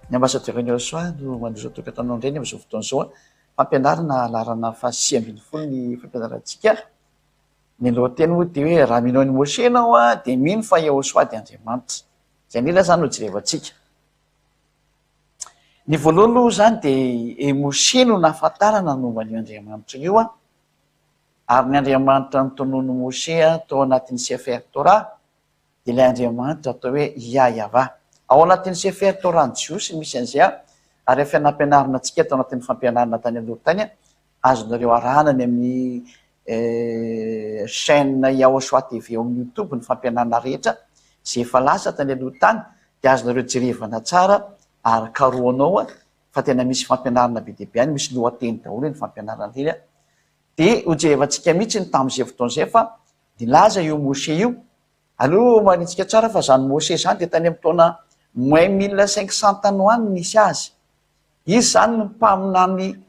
Ny Ambassadeur Union Soa no mandroso tokantrano indray ny amin'izao fotoana izao. Fampianarana laharana faha 19 ny fampianarantsika. Ny lohateny moa dia hoe raha mino an'i Moshe ianao dia mino fa Yahoshuah dia Andriamanitra. Izay indrindra izany no jerevantsika. Ny voalohany aloha izany dia i Moshe no nahafantarana ny momba an'io Andriamanitra io. Ary ny Andriamanitra notononin'i Moshe tao anatin'ny Sefer Torah dia ilay Andriamanitra atao hoe Yah-Yavah. Ao anatin'ny Sefer Torah-n'ny Jiosy no misy an'izay, ary efa nampianarina antsika tao anatin'ny fampianarana tany aloha tany, azonareo arahana any amin'ny chaîne Yahoshua TV ao amin'ny YouTube ny fampianarana rehetra izay efa lasa tany aloha tany, dia azonareo jerevana tsara ary karohana ao fa tena misy fampianarana be dia be any, misy lohateny daholo iny fampianarana iny. Dia hojerevantsika mihitsy ny tamin'izay fotoana izay fa nilaza io Moshe io, aleo homarintsika tsara fa izany Moshe izany dia tany amin'ny taona moins 1500 tany ho any no nisy azy. Izy izany no mpaminany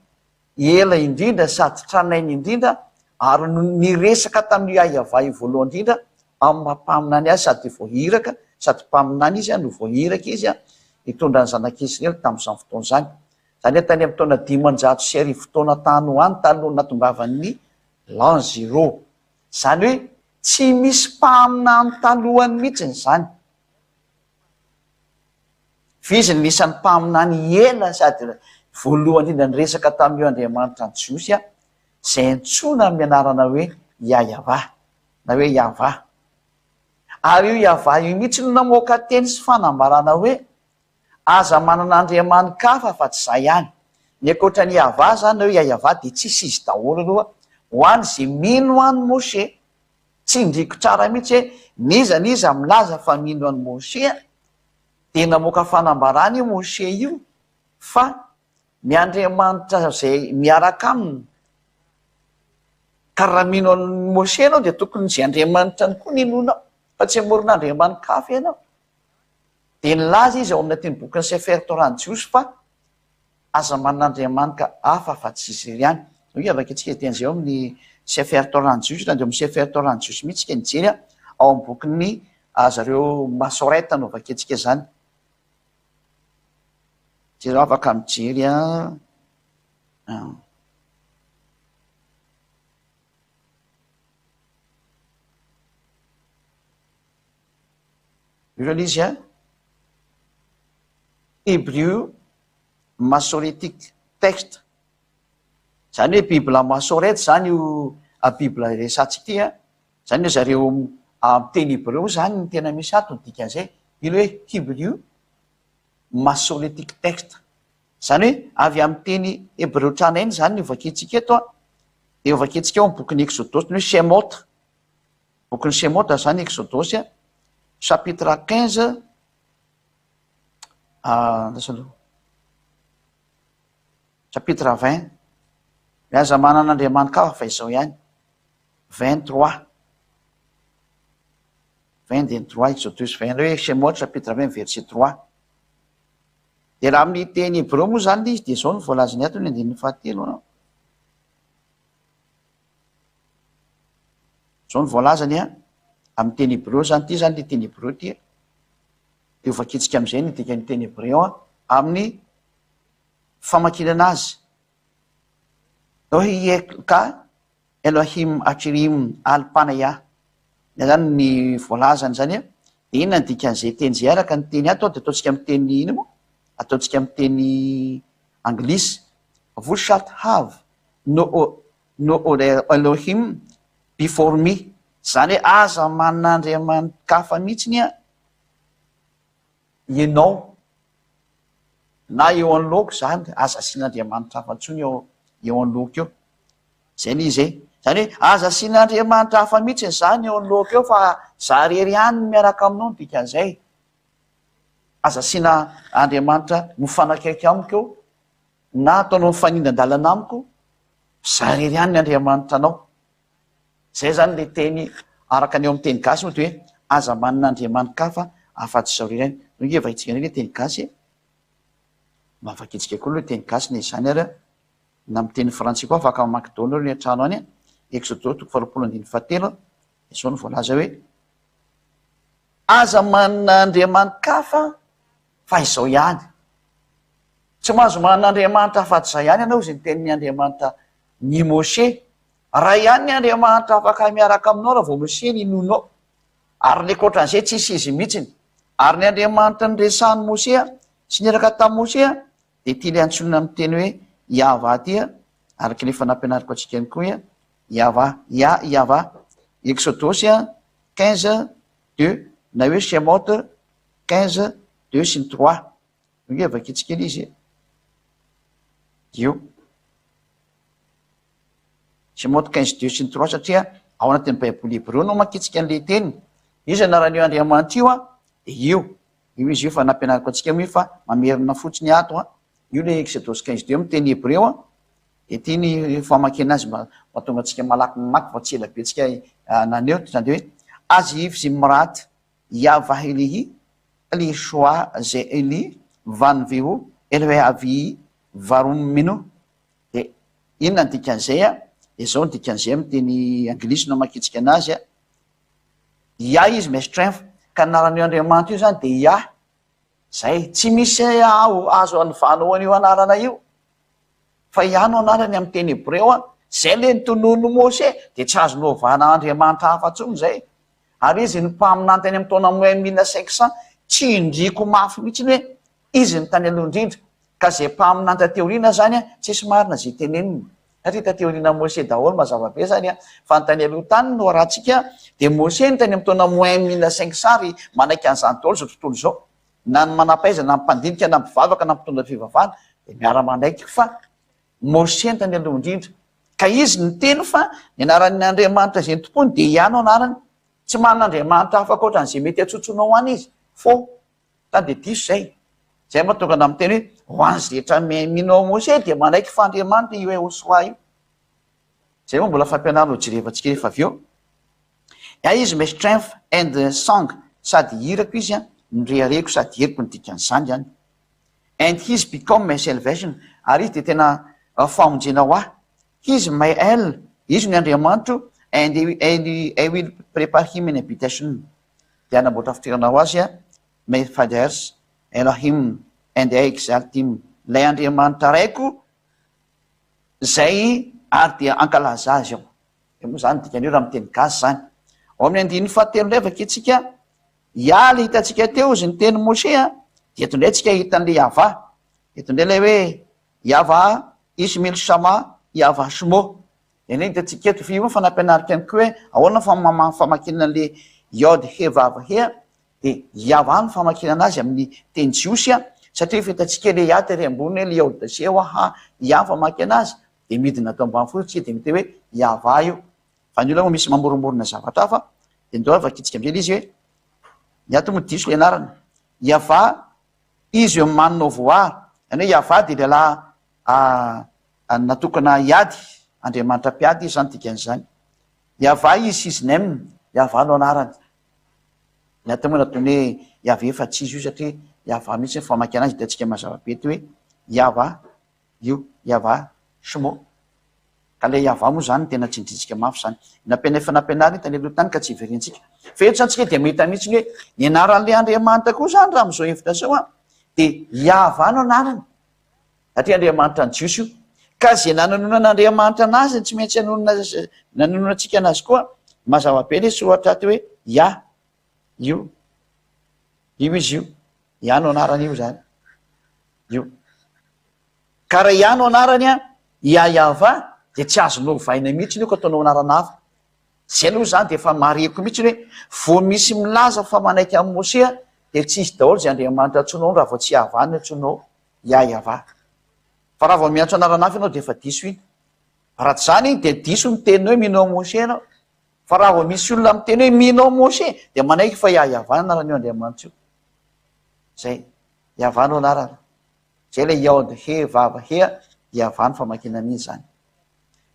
ela indrindra sady tranainy indrindra ary no niresaka tamin'io Yahweh io voalohany indrindra amin'ny maha mpaminany azy sady voahiraka sady mpaminany izy no voahiraka izy hitondra ny zanak'Israely tamin'izany fotoana izany. Izany hoe tany amin'ny taona 1500 taona tany ho any talohan'ny nahatongavan'ny l'an zéro. Izany hoe tsy misy mpaminany talohany mihitsy izany. Fa izy no isan'ny mpaminany ela sady voalohany indrindra niresaka tamin'io Andriamanitra ny Jiosy izay antsoina amin'ny anarana hoe YahyaVah na hoe Yahvah. Ary io Yahvah io mihitsy no namoaka teny sy fanambarana hoe Aza manana andriamani-kafa fa tsy za ihany. Ny ankoatra an'i Yahvah zany na hoe Yayavah dia tsisy izy daholo aloha ho any ze mino an'i Moshe. Tsindriko tsara mihitsy hoe n'iza n'iza milaza fa mino an'i Moshe dia namoaka fanambarana io Moshe io fa ny Andriamanitra zay miaraka aminy ka raha mino an'i Moshe ianao dia tokony ze Andriamanitrany koa no inoanao fa tsy hamorona andriamani-kafa ianao. Dia nilaza izy ao amin'ny atin'ny bokin'ny Sefer Torah ny Jiosy fa aza manana andriamanitra hafa afa-tsy izy irery ihany. Izao ange vakintsika izay teny izay ao amin'ny Sefer Torah ny Jiosy, raha andeha ao amin'ny Sefer Torah ny Jiosy mihitsy isika nijery ao amin'ny bokin'ny zareo Masoreta no vakintsika izany. Jereo afaka mijery an. Io zany izy a, Hebrew Masoretic Text, zany hoe Bible Masorete zany io Bible resahantsika ity a, zany hoe zareo amin'ny teny hebreo zany no tena misy ato ny dikan'izay, iny hoe Hebrew Masoretic Text, zany hoe avy amin'ny teny hebreo tranainy zany no vakintsika eto a, dia vakintsika ao amin'ny bokin'ny Exodosy ny hoe Shemot. Bokin'i Shemota izany, Eksodosy a, chapitre 15, andraso aloha, chapitre 20, Miaza manana Andriamani-kafa fa izao ihany, 23, 20 dia ny 3, Exodus 20, hoe Shemot chapitre 20 verset 3. Dia raha amin'ny teny hebreo moa izany ilay izy dia izao no voalazany ato ny andininy fahatelo an. Izao no voalazany an, amin'ny teny hebreo izany, ity izany ilay teny hebreo ity an, dia ho vakintsika amin'izay ny dikan'ny teny hebreo an, amin'ny famakinana azy. Ka Elohim Achirim Al Panaya. Izany ny voalazany izany an. Dia inona ny dikan'izay teny izay araka ny teny ato an, dia ataontsika amin'ny teny inona moa? Ataontsika amin'ny teny anglisy. Thou shalt have no no other Elohim before me. Izany hoe aza manana andriamani-kafa mihitsy an ianao na eo anoloako izany, aza asiana andriamanitra hafa intsony eo eo anoloako eo. Izay ilay izy e. Izany hoe aza asiana andriamanitra hafa mihitsy izany eo anoloako eo fa za irery ihany no miaraka aminao ny dikan'izay. Aza asiana andriamanitra mifanakaiky amiko eo na ataonao mifanindran-dalana amiko, za irery ihany ny Andriamanitra anao. Zay zany le teny araka ny eo amin'ny teny gasy moa dia hoe aza manana andriamani-kafa afa-tsy izaho irery ihany. Zao ange vakintsika indray le teny gasy e. Mba vakintsika koa aloha teny gasy na izany ary na amin'ny teny frantsay koa afaka mamaky daholo nareo any an-trano any. Exodosy toko faharoapolo andininy fahatelo, izao no voalaza hoe aza manana andriamani-kafa fa izao ihany. Tsy mahazo manana Andriamanitra afa-tsy Izaho ihany ianao, izay nitenin'ny Andriamanitra ny Moshe. Ray ihany ny Andriamanitra afaka miaraka aminao raha vao Moshe ny inoanao. Ary ny ankoatran'izay tsisy izy mihitsiny. Ary ny Andriamanitra niresahan'i Moshe sy niaraka tamin'i Moshe dia ity ilay antsoina amin'ny teny hoe Yavah ity, araka ilay efa nampianariko antsika ihany koa, Yavah, Yah, Yavah. Eksodosy 15, deux, na hoe Shemot 15, deux sy ny trois. Io nge vakintsika iny izy e. Io. Shemot 15, deux sy ny trois satria ao anatin'ny Baiboly hebreo no amakintsika an'ilay teny. Iza anaran'io Andriamanitra io an? Dia io. Io izy io fa nampianariko antsika moa io fa mamerina fotsiny ato an. Io ilay Exodosy 15 deux amin'ny teny hebreo an. Dia ity ny famakiana azy mba mahatonga antsika malaky mamaky vao tsy ela be tsika naneho izany dia hoe Aziv Zimrat Yavahilihi Lishwa Ze'eli Vanvihu Elweavi Varumminu. Dia inona ny dikan'izay an? Dia izao ny dikan'izay amin'ny teny anglisy no amakiantsika anazy an. Yah izy my strength, ka ny anaran'io Andriamanitra io zany dia Yah, zay, tsy misy aho azo anovanao an'io anarana io, fa Yah no anarany amin'ny teny hebreo an, zay le notononin'i Mose, dia tsy azo novana Andriamanitra hafa intsony zay, ary izy no mpaminany tany amin'ny taona moins 1500, tsindriako mafy mihitsy ny hoe izy no tany aloha indrindra, ka zay mpaminany taty aoriana zany an, tsisy marina zay teneniny. Satria taty aorianan'i Mose daholo mazava be zany an, fa ny tany aloha tany no arahantsika dia Mose no tany amin'ny taona moins 1500 ary manaiky an'izany daholo izao tontolo izao, na ny manampahaizana na ny mpandinika na ny mpivavaka na ny mpitondra fivavahana dia miara-manaiky fa Mose no tany aloha indrindra. Ka izy niteny fa ny anaran'ny Andriamanitra izay notompoiny dia Yah no anarany, tsy manana Andriamanitra hafa ankoatran'izay mety hatsontsonao any izy, faux. Tany dia diso izay. Izay mahatonga anah miteny hoe ho an'izay rehetra mino ao Mose dia manaiky fa Andriamanitra io Yehosua io. Izay moa mbola fampianarana ho jerevantsika rehefa avy eo. Yah is my strength and song, sady hirako izy an, no reharehako sady heriko ny dikan'izany an. And he's become my salvation, ary izy dia tena famonjena ho ahy. He's my El, izy no Andriamanitro, and I will prepare him an habitation. Dia hanamboatra fitoerana ho azy aho, my father's Elohim, and I exalt him, ilay Andriamanitra Raiko izay ary dia hankalaza azy aho. Dia moa izany dikan'io raha miteny gasy izany. Ao amin'ny andininy fahatelo indray vakintsika, Yah ilay hitantsika teo izy niteny Moshe a, dia eto indray tsika hita an'ilay Yavah. Eto indray ilay hoe Yavah Ishmil Shama Yavah Shmo. Dia ny hitantsika eto, fa io moa efa nampianariko ihany koa hoe ahoana ny famakiana an'ilay Yod He Vav He a, dia Yavah no famakiana anazy amin'ny teny jiosy a, satria efa hitantsika ilay Yah tery ambony hoe ilay Yod sy He Ha Yah ny famaky anazy, dia midina ato ambany fotsiny tsika dia miteny hoe Yavah io. Fa ny olona moa misy mamoromorona zavatra hafa, dia ndao vakintsika amin'izay ilay izy hoe, ny ato moa diso ilay anarana, Yavah izy eo man of war, izany hoe Yavah dia lehilahy Natokana hiady, Andriamanitra mpiady izy izany dikan'izany. Yavah is his name, Yavah no anarany. Ny ato moa nataony hoe Yaveh fa tsy izy io satria Yavah mihitsy ny famakiana azy hitantsika mazava be eto hoe Yavah io, Yavah Shmo. Ka ilay Yavah moa izany tena tsindrintsika mafy izany. Nampiana efa nampianariny tany aloha tany ka tsy hiverentsika. Fa eto izany tsika dia mahita mihitsy ny hoe ny anaran'ilay Andriamanitra koa izany raha amin'izao hevitra izao an, dia Yavah no anarany. Satria Andriamanitra ny Jiosy io. Ka izay nanononan'Andriamanitra anazy no tsy maintsy hanonona nanononantsika anazy koa. Mazava be ilay soratra ato hoe Yah io. Io izy io. Yah no anarany io izany. Io. Ka raha Yah no anarany an, Yah Yavah, dia tsy azonao ovaina mihitsy io ka ataonao anarana hafa. Izay aloha izany dia efa marihiko mihitsy hoe vao misy milaza fa manaiky an'i Mosea dia tsy izy daholo izay Andriamanitra antsoinao raha vao tsy Yavah no antsoinao. Yah-Yavah. Fa raha vao miantso anarana hafa ianao dia efa diso iny. Raha tsy izany dia diso ny teninao hoe mino an'i Moshe ianao. Fa raha vao misy olona miteny hoe mino an'i Moshe dia manaiky fa Yah-Yavah ny anaran'io Andriamanitra io. Izay. Yavah no anarana. Izay ilay Yod He Vav He, Yavah ny famakiana an'iny izany.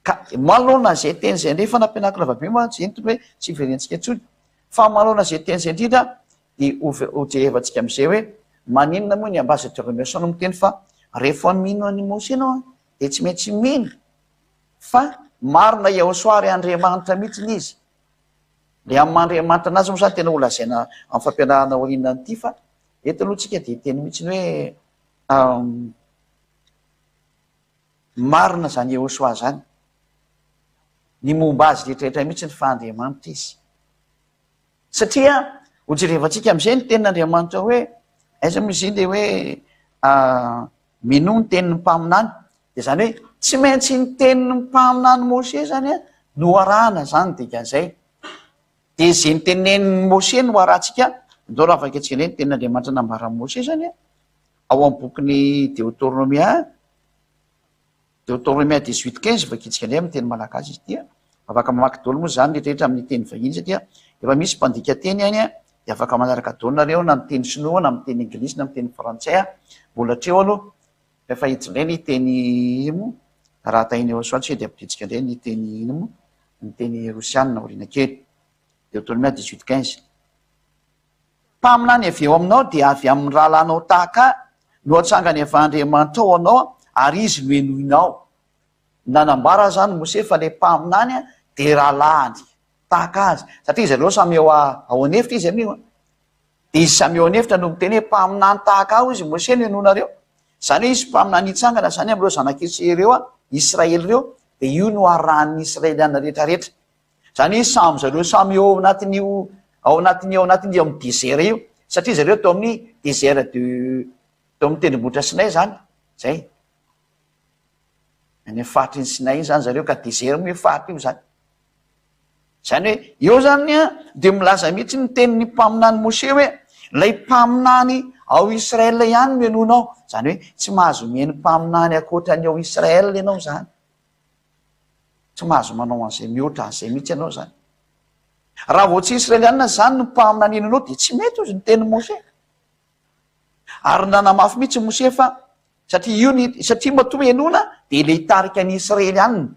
Ka manoloana izay teny izay indray, efa nampianariko lavabe mantsy, entiny hoe tsy hiverentsika intsony. Fa manoloana izay teny izay indrindra dia hojerevantsika amin'izay hoe maninona moa ny ambassadeur Emerson no miteny fa rehefa mino an'i Moshe ianao dia tsy maintsy mino fa marina Yahoshuah ary Andriamanitra mihitsy izy. Ilay amin'ny maha Andriamanitra anazy moa izany tena ho lazaina amin'ny fampianarana aoriana an'ity fa eto aloha tsika dia hiteny mihitsy hoe. Marina izany Yehosua izany. Ny momba azy rehetrarehetra mihitsy ny fa Andriamanitra izy. Satria ho jerevantsika amin'izay ny tenin'Andriamanitra hoe, aiza moa izy iny le hoe minoa ny tenin'ny mpaminany. Dia izany hoe tsy maintsy ny tenin'ny mpaminany Mose izany no arahana izany dikan'izay. Dia izay nitenenin'i Mose no arahantsika, andao raha vakintsika indray ny tenin'Andriamanitra nambaran'i Mose izany ao amin'ny bokin'ny Deoteronomia, Deoteronomia 18 15, vakintsika indray amin'ny teny malagasy izy ity. Afaka mamaky daholo moa izany rehetrarehetra amin'ny teny vahiny satria efa misy mpandika teny any dia afaka manaraka daholo nareo na amin'ny teny sinoa na amin'ny teny anglisy na amin'ny teny frantsay. Mbola hatreo aloha fa efa hiditra indray ny teny ino moa raha tahin'i Yehosua tsika dia ampidintsika indray ny teny ino moa ny teny rosianina aoriana kely. Deoteronomia 18 15. Mpaminany avy eo aminao dia avy amin'ny rahalahinao tahaka ahy no hatsangany avy Andriamanitra ao anao ary izy no henoinao. Nanambara izany Mose fa ilay mpaminany dia rahalahiny tahaka azy satria izy ireo samy ao ao an'efitra izy amin'io. Dia izy samy eo an'efitra no miteny hoe mpaminany tahaka ahy hoy izy Mose no henoinareo. Izany hoe hisy mpaminany hitsangana izany amin'ireo zanak'Israely ireo, Israely ireo, dia io no harahan'ny Israeliana rehetrarehetra. Izany hoe samy zareo samy eo anatin'io, ao anatin'io, ao anatin'io amin'ny désert io, satria zareo tao amin'ny désert de, tao amin'ny tendrombohitra Sinay izany, izay. Any amin'ny faritry ny Sinay iny izany zareo, ka désert moa io faritra io izany. Izany hoe eo izany an, dia milaza mihitsy ny tenin'ny mpaminany Moshe hoe ilay mpaminany ao Israël ihany no henoinao. Izany hoe tsy mahazo mihaino mpaminany ankoatra ny ao Israël ianao izany. Tsy mahazo manao an'izay mihoatra an'izay mihitsy ianao izany. Raha vao tsy Israelianina izany no mpaminany henoinao dia tsy mety hozy ny tenin'i Moshe. Ary nanamafy mihitsy Moshe fa Satria io ny, satria matoa henoina dia ilay hitarika ny Israelianina.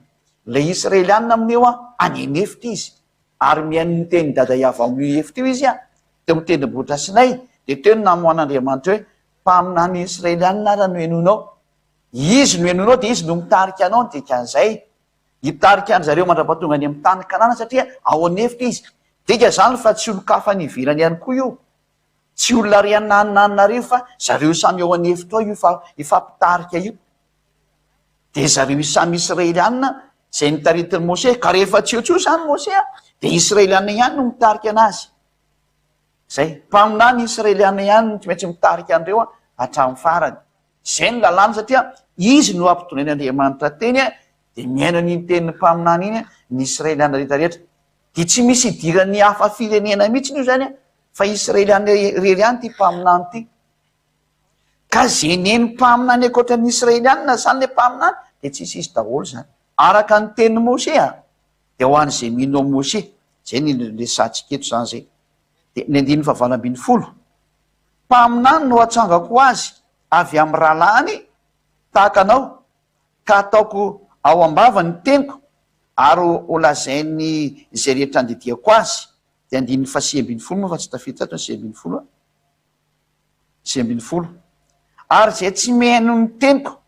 Ilay Israelianina amin'io an, any an'efitra izy. Ary mihaino ny tenin'i Dada Yavah ao amin'io efitra io izy an, teo amin'ny tendrombohitra Sinay, dia teo no namoahan'Andriamanitra hoe, Mpaminany Israelianina ara no henoinao. Izy no henoinao dia izy no mitarika anao ny dikan'izay. Hitarika an-dry zareo mandra-pahatonga any amin'ny tany Kanana satria ao an'efitra izy. Dika izany fa tsy olon-kafa any ivelany ihany koa io. Tsy olona ary anananareo fa zareo samy ao an'efitra ao io fa hifampitarika io. Dia zareo samy Israelianina izay notaritin'i Moshe. Ka rehefa tsy eo intsony izany Moshe dia Israelianina ihany no mitarika anazy. Izay. Mpaminany Israelianina ihany no tsy maintsy mitarika an'ireo hatramin'ny farany. Izay ny lalàna satria izy no ampitondrain'Andriamanitra teny dia mihaino an'iny tenin'ny mpaminany iny ny Israelianina rehetra rehetra. Dia tsy misy idiran'ny hafa firenena mihitsy io izany Fa Israeliana irery ihany ity mpaminany ity. Ka ze neny mpaminany ankoatra ny Israeliana zany le mpaminany de tsisy izy daholo zany. Araka ny tenin'i Mose a, de ho an'izay mino an'i Mose, zay ny resahantsika eto zany zay. De ny andininy fahavalo 18, Mpaminany no hatsangako ho azy avy amin'ny rahalahiny tahaka anao, ka hataoko ao am-bavany ny teniko, ary holazainy izay rehetra andidiako azy. Dia andininy faha 19 moa fa tsy tafiditra ato ny 19 a. 19. Ary izay tsy mihaino ny teniko,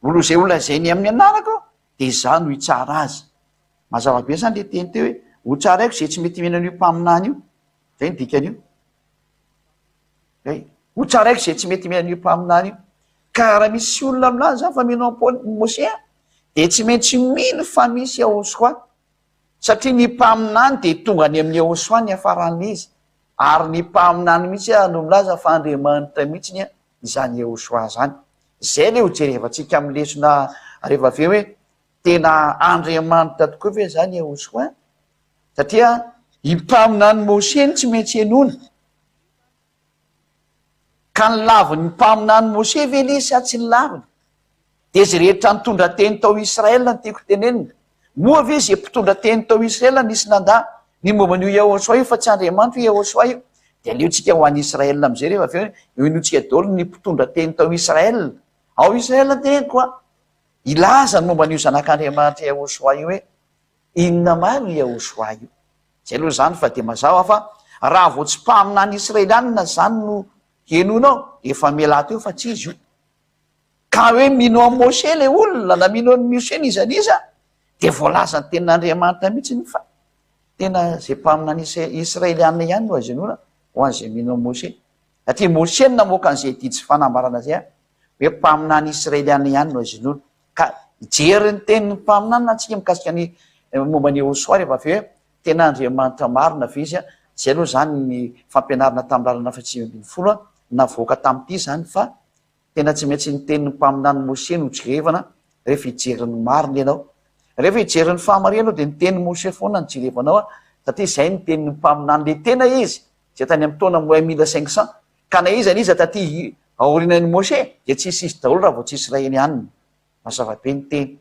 olo izay holazainy amin'ny anarako, dia izaho no hitsara azy. Mazava be izany ilay teny teo hoe, hotsaraiko izay tsy mety mihaino an'io mpaminany io. Izay ny dikan'io. Izay. Hotsaraiko izay tsy mety mihaino an'io mpaminany io. Ka raha misy olona milaza izany fa mino an'i Mosea, dia tsy maintsy mino fa misy Yahoshuah. Satria ny mpaminany dia tonga any amin'i Yehosua ny hiafaran'ny izy, ary ny mpaminany mihitsy ary no milaza fa Andriamanitra mihitsy ny izany Yehosua izany. Izay ilay ho jerevantsika amin'ny lesona rehefa avy eo hoe tena Andriamanitra tokoa ve izany Yehosua? Satria i mpaminany Mose no tsy maintsy henoina. Ka nilavin'ny mpaminany Mose ve ilay izy sa tsy nilaviny? Dia izay rehetra nitondra teny tao Israel no tiako tenenina. Moa ve izay mpitondra teny tao Israel nisy nandà ny momba an'io Yahoshuah io fa tsy Andriamanitra io Yahoshuah io? Dia aleontsika ho any Israel amin'izay rehefa avy eo henointsika daholo ny mpitondra teny tao Israel. Ao Israel ny teniko a! Hilaza ny momba an'io zanak'Andriamanitra Yahoshuah io hoe Inona marina io Yahoshuah io? Zay aloha zany fa dia mazava fa raha vao tsy mpaminany israelianina zany no henoinao dia efa mialà teo fa tsy izy io. Ka hoe mino an'i Moshe le olona na mino an'i Moshe n'iza n'iza dia voalazan'ny tenin'Andriamanitra mihitsy ny fa tena zay mpaminany israelianina ihany no azo inoana ho an'izay mino an'i Moshe. Satria Moshe no namoaka an'izay didy sy fanambarana izay hoe mpaminany israelianina ihany no azo inoana. Ka Hijery ny tenin'ny mpaminany antsika mikasika ny momba an'i Yehosua rehefa avy eo hoe tena Andriamanitra marina ve izy. Izay aloha izany ny fampianarana tamin'ny lalana faha 19 navoaka tamin'ity izany fa tena tsy maintsy ny tenin'ny mpaminany Mose no jerevana rehefa hijery ny marina ianao. Rehefa hijery ny fahamarinana ianao dia ny tenin'i Mose foana no jerevanao satria izay ny tenin'ny mpaminany ilay tena izy izay tany amin'ny taona moins 1500 ka na iza na iza taty aorianan'i Mose dia tsisy izy daholo raha vao tsy Israely ihany. Mazava be ny teny.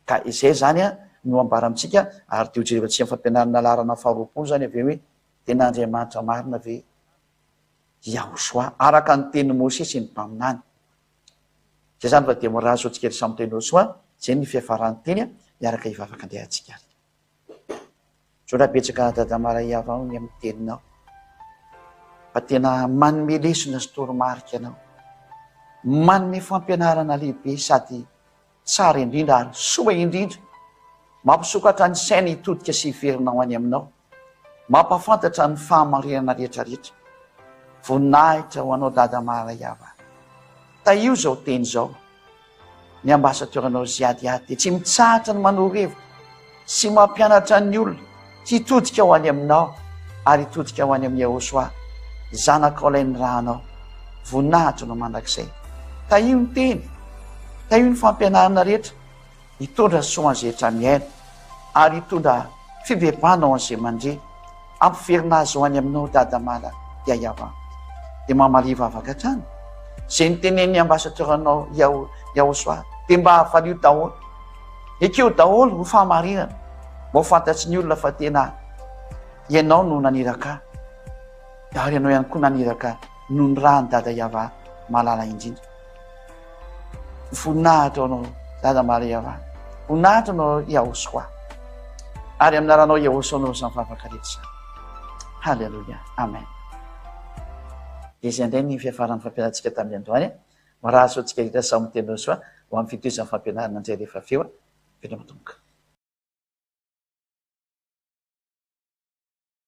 Ka izay izany no ambara amintsika ary dia ho jerevantsika amin'ny fampianarana laharana faharoapolo izany avy eo hoe tena Andriamanitra marina ve Yahoshua araka ny tenin'i Mosesy sy ny mpaminany. Izay izany fa dia mirary soa antsika ry samy teny Yahoshua, izay ny fiafaran'ny teny, miaraka hivavaka andeha antsika ary. Misaotra betsaka Dada Maraiava ny amin'ny teninao fa tena manome lesona sy toromarika anao. Manome fampianarana lehibe sady tsara indrindra ary soa indrindra. Mampisokatra ny saina hitodika sy hiverina ho any aminao. Mampahafantatra ny fahamarinana rehetra rehetra. Voninahitra ho anao Dada Maraiava. Tahio izao teny izao. Ny ambasateuranao Ziad dia tsy mitsahatra ny manoro hevitra sy mampianatra ny olona hitodika ho any aminao ary hitodika ho any amin'i Yahoshuah, Zanakao ilay nirahanao. Voninahitra no mandrakizay. Tahio ny teny, tahio ny fampianarana rehetra. Hitondra soa ho an'izay rehetra mihaino, ary hitondra fibebahana ho an'izay mandre. Hampiverina azy ho any aminao Dada Mala Yayava. Dia mamalia vavaka hatrany. Izay notenenin'ny ambassadeur-nao Yahosoa dia mba havalio daholo. Ekeo daholo ho fahamarinana mba ho fantatry ny olona fa tena ianao no naniraka ahy, ary ianao ihany koa naniraka noho ny ràn'i Dada Yava malala indrindra. Voninahitra ho anao Dada Maria va. Voninahitra ho anao Yahosoa. Ary amin'ny anaranao Yahosoa no izany vavaka rehetra izany. Haleloia. Amen. Dia izay indray ny fiafaran'ny fampianarantsika tamin'ny androany. Mirary soa antsika rehetra samy miteny soa ho amin'ny fitohizan'ny fampianarana indray rehefa avy eo. Veloma Tompo.